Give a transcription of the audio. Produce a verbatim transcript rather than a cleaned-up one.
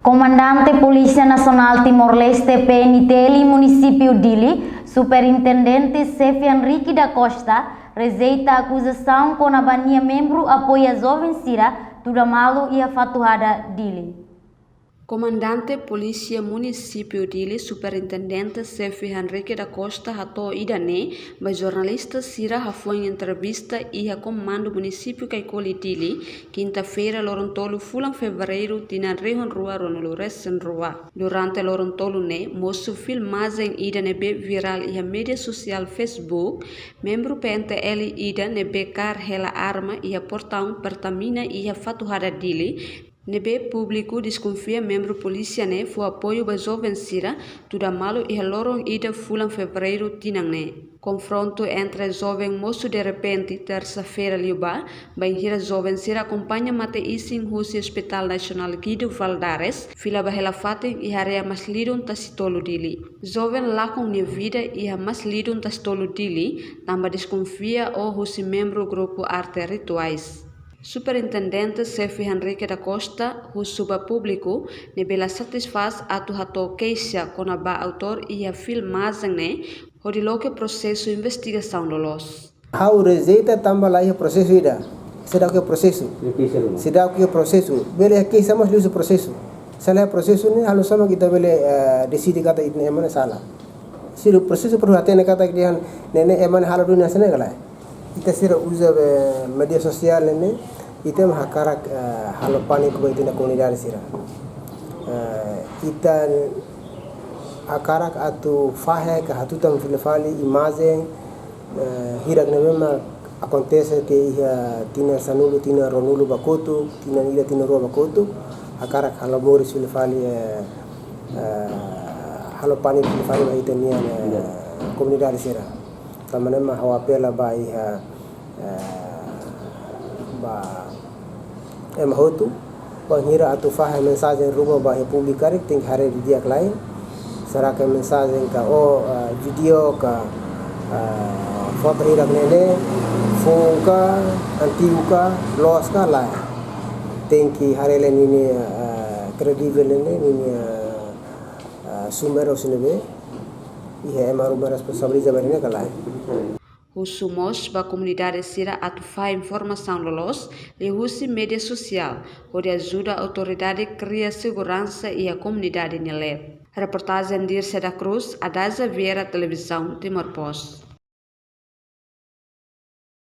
Komandante Polísia Nasionál Timor-Leste, P N T L, Munisípiu Dili, Superintendente Xefe Henrique da Costa, rejeita akuzasaun kona-ba nia membru apoia joven sira tuda malu iha Fatuhada, Dili. Komandante Polísia Munisípiu Dili, Superintendente Xefe Henrique da Costa, hato'o ida-ne'e ba jornalista sira hafoin entrevista iha Komandu Munisípiu Caicoli, Dili, kinta-feira, loron tolu fulan Fevereiru, tinan rihun rua ruanulu resin rua. Durante loron tolu ne'e, mosu filmajen ida ne'ebé virál iha média sosiál Facebook, membru P N T L ida ne'ebé kaer hela arma iha portaun Pertamina iha Fatuhada, Dili, ne'ebé públiku deskonfia membru polísia ne'e fó apoiu ba joven sira tuda malu iha loron ida fulan Fevereiru tinan ne'e. Konfrontu entre joven mosu derrepente, tersa-feira liubá, bainhira joven sira akompaña mate-isin husi Hospital Nasionál Guido Valadares, fila ba hela fatin iha área Maslidun Tasitolu, Dili. Joven lakon nia vida iha Maslidun Tasitolu, Dili, tanba deskonfia ó husi membru grupu Arte Rituais. Superintendente Xefe Henrique da Costa husu ba públiku ne'ebé la satisfás atu hato'o keixa kona-ba autór iha filmajen ne'e, hodi loke prosesu investigasaun loloos. Ha'u rejeita tanba la iha prosesu ida. Seidauk iha prosesu. Seidauk iha prosesu. Bele iha keixa, mas liuhusi prosesu. Se la iha prosesu ne'e, halo sama ita bele, eh, deside katak ita-nia ema ne'e sala. Se la iha prosesu, perlu hatene katak ita-nia ema ne'e halo duni hanesan ne'e ka lae. Ita sira uza be média sosiál ne'e, ita ema hakarak, eh, halo pániku ba ita-nia komunidade sira. Eh, ita hakarak atu fahe ka hatutan fila fali imajen, eh, hirak ne'ebé mak akontese tiha iha tinan sanulu, tinan ruanulu ba kotuk, tinan ida, tinan rua ba kotuk, hakarak halo moris fila fali, eh, eh, halo pániku fila fali ba ita-nia, eh, komunidade sira. Tanba ne'e mak ha'u apela ba iha, eh, ba ema hotu, bainhira atu fahe mensajen ruma ba iha públiku karik, tenke haree didi'ak lai. Será que mensajen ka ou, eh, vídeo ka, eh, foto hirak ne'e ne'e foun ka, antigu ka, loos ka lae. Tenke haree lai ninia, eh, kredivel ne'e ne'e, ninia, eh, sumber husi ne'ebé iha ema ruma responsabiliza ba ne'e ka lae. Husu mós ba komunidade sira atu fahe informasaun loloos liuhusi média sosiál, hodi ajuda autoridade kria seguransa iha komunidade nia leet. Reportajen Dirce da Cruz, Adaja Vieira, Televizaun Timor Post.